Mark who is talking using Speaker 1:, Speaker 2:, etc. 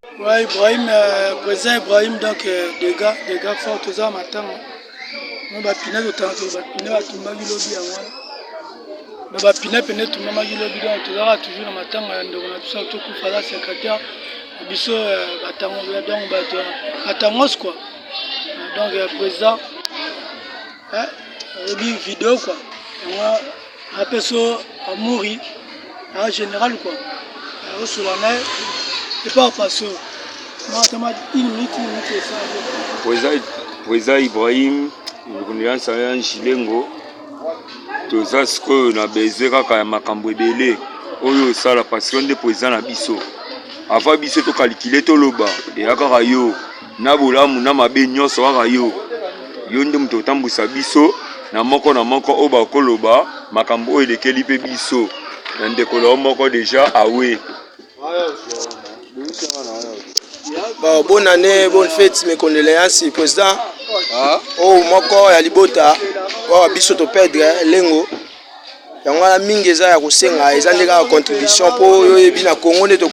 Speaker 1: Ouais, Ibrahim, président Ibrahim, donc dégâts, dégâts fort, toza matanga. No bapine totanga bapine batumbaki lobi yango wana. Na bapine pene etumbamaki lobi, donc tozalaka toujours na matanga ya ndeko na biso tokufa, aza secrétaire na biso batango, donc bato batangos quoi. Donc président oyebi video quoi, yango apeso amuri en général quoi, osola na ye epa paso matama une minute, une minute esala.
Speaker 2: Président Ibrahim, condoléance ya Njilengo. Toza sikoyo na besoin kaka ya makambo ebele oyo osala, parce que nde président na biso. Avant biso tokalikile, toloba eya kaka yo na bolamu na mabe nyonso, kaka yo. Yo nde moto otambwisa biso na moko na moko oyo bakoloba makambo oyo elekeli mpe biso na ndeko na yo moko déjà awe.
Speaker 3: Bon, bonne année, bonne fête, mes condoléances, président. Oyo moko ya libota oyo biso toperdre lengo, yango wana mingi eza ya kosenga, eza nde kaka contribution mpo oyo oyebi na Congo nde.